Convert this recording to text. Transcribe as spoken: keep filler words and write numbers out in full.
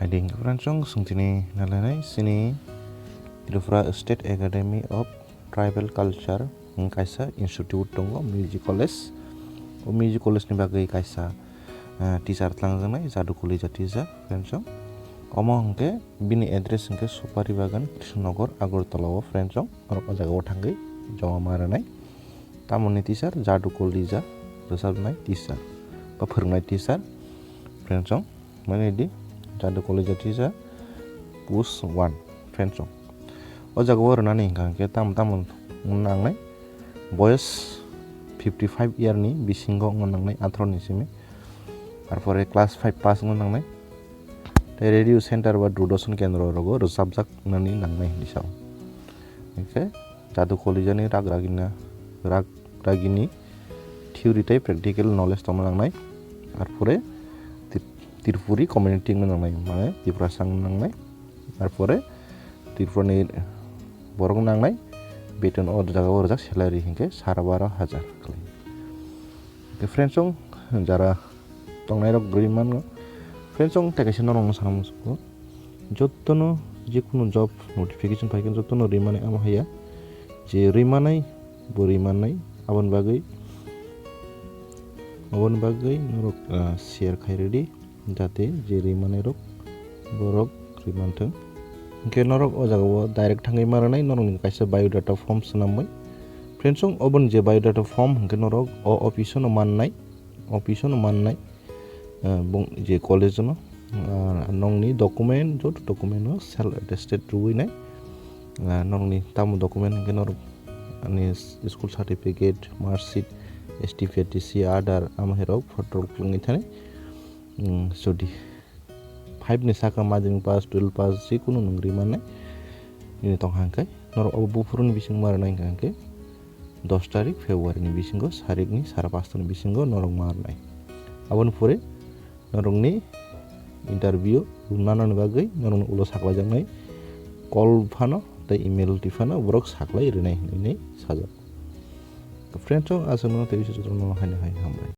Aiding friends, chwng tini nalainai chini Tripura State Academy of Tribal Culture, hmm, kaisa institute tongo, music college. O music college ni bagwi kaisa, ah, teacher tlangjaknai, Jadu Kolija teacher, friends. Omo hwnkhe bini address hwnkhe Supari Bagan, Krishnanagar, Agartala o, friends. Norok o jaga o thangwi joma ma rwnai. Tamoni teacher, Jadu Kolija, rwchapnai teacher, ba phwrwngnai teacher, friends. Mane di Jadu Kolija teacher post one, friends. O jaga o rwnani hwnkha hwnkhe tam tam nangnai, boyes fifty five year ni bisingo wngna nangnai, atharo ni simi. Arpore class five pass wngna nangnai. Tei radio center ba Doordarshan kendro rogo rwchapjak nani nangnai hinwi sao. Hwnkhe Jadu Kolija ni rak ragina, rak ragini theory tei practical knowledge tongna nangnai. Arpore Tir-, Tripuri community wngna nangnai, mane Tiprasa wngna nangnai. Arpore Tripura ni borok nangnai, beton o jaga o rwjak salary hwnkhe sara baro hajar. Hwnkhe friends, chwng jara tongnai rok rwi mano. Friends, chwng tei kaisa norok no sana muchungo. Jotono jekunu job notification phaikhe jotono rimani amo haiya. Je rimanai bo rimanai, aboni bagwi, aboni bagwi norok, ah, share khai rwdi, jate je rimanai rok borok rimanthwng. Hwnkhe norok o jaga o direct thangwi ma rwnai, norokni kaisa biodata form swnamwi. Friends, chwng oboni je biodata form hwnkhe norok o office o no mannai, office o no mannai. Ah, bung-, je college no, ah, nongni document, joto document no self attested rwui nai. Ah, nongni tamo document hwnkhe norok ani s-, school certificate, mark sheet, S T P R T C, Aadhaar, amo hai rok photo rok wngwi thani. Hmm, jodi five ni saka madhyamik pass, twelve pass, jekunu nwng rimani nini tongkha hwnkhe norok obo buphuruni bising ma rwnai hwnkha hwnkhe dos tarik February ni bisingo, sarikni sara pasta ni bisingo norok ma rwnai. Aboni pore norokni interview nanani bagwi norokni ulo saklaijaknai call phano tei email twi phano borok saklai rwnai hinwi sajak. Friends, chwng aswkno tei jotono haino hai hambai.